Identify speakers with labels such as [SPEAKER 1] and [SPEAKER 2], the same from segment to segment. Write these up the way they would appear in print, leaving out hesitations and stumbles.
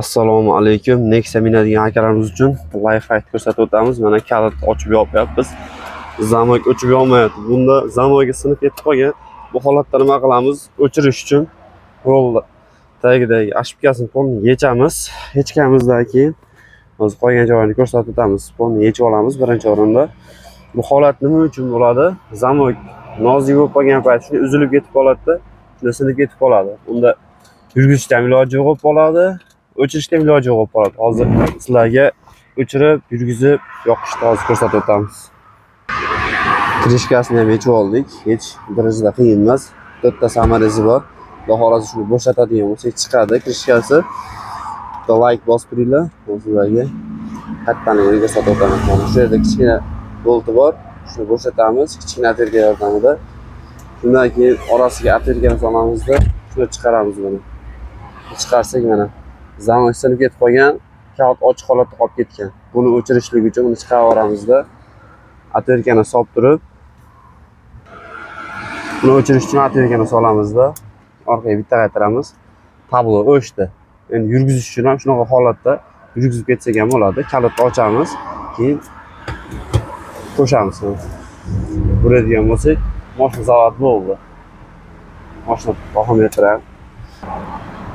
[SPEAKER 1] Assalomu alaykum. Nexia minadigan akalarimiz uchun лайфхак ko'rsatib o'tamiz. Mana, kalit ochib yopyapmiz. Замок o'chib yonmayapti. Bunda замок i sinib ketib qolgan. Bu holatda nima qilamiz? O'chirish uchun rulni tagidagi ошибка sini polni yechamiz. Yechganimizdan keyin hozir qolgan joyini ko'rsatib o'tamiz. Polni yechib olamiz birinchi o'rinda. Bu holat nima uchun bo'ladi? Замок nozik bo'lib qolgan payt shuni uzilib ketib qoladida, shunda sinib ketib qoladi. Unda yurgizishda ham iloji yo'q bo'lib qoladi, o'chirishda ham iloji yo'q bo'lib qoladi. Hozir sizlarga o'chirib, yurgizib, yoqishni hozir ko'rsatib o'tamiz. Крышка sini ham yechib oldik. Hech darajada qiyin emas. To'rtta саморез i bor. Xudo xohlasa, shuni bo'shatadigan bo'lsak, chiqadi крышка si. Bitta layk bosib turinglar. Men sizlarga qayerdanligini ko'rsatib o'taman. Mana shu yerda kichkina bolti bor. Shuni bo'shatamiz kichkina отвёртка yordamida. Shundan keyin orasiga отвёртка ni solamizda, shuni chiqaramiz buni. Chiqarsak, mana, замок sinib ketib qolgan, kalit ochiq holatda qolib ketgan. Buni o'chirishlik uchun buni chiqarib yuboramizda, отвёртка ni solib turib, buni o'chirish uchun отвёртка ni solamizda, orqaga bitta qaytaramiz. Tablo o'chdi. Endi yurgizish uchun ham shunaqa holatda yurgizib ketsak ham bo'ladi. Kalitni ochamiz, keyin qo'shamiz. Buradigan bo'lsak, mashina zavod bo'ldi. Mashina taxometr.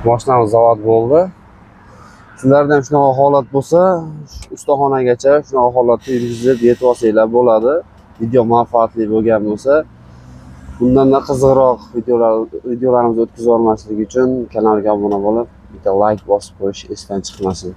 [SPEAKER 1] Mashinamiz zavod bo'ldi. Sizlarda ham shunaqa holat bo'lsa, ustaxonagacha shunaqa holatda yurgizib yetib olsanglar bo'ladi. Video manfaatli bo'lgan bo'lsa, bundanda qiziqroq videolarimizni o'tkazib yubormaslik uchun kanalga obuna bo'lib, bitta layk bosib qo'yish esdan chiqmasin.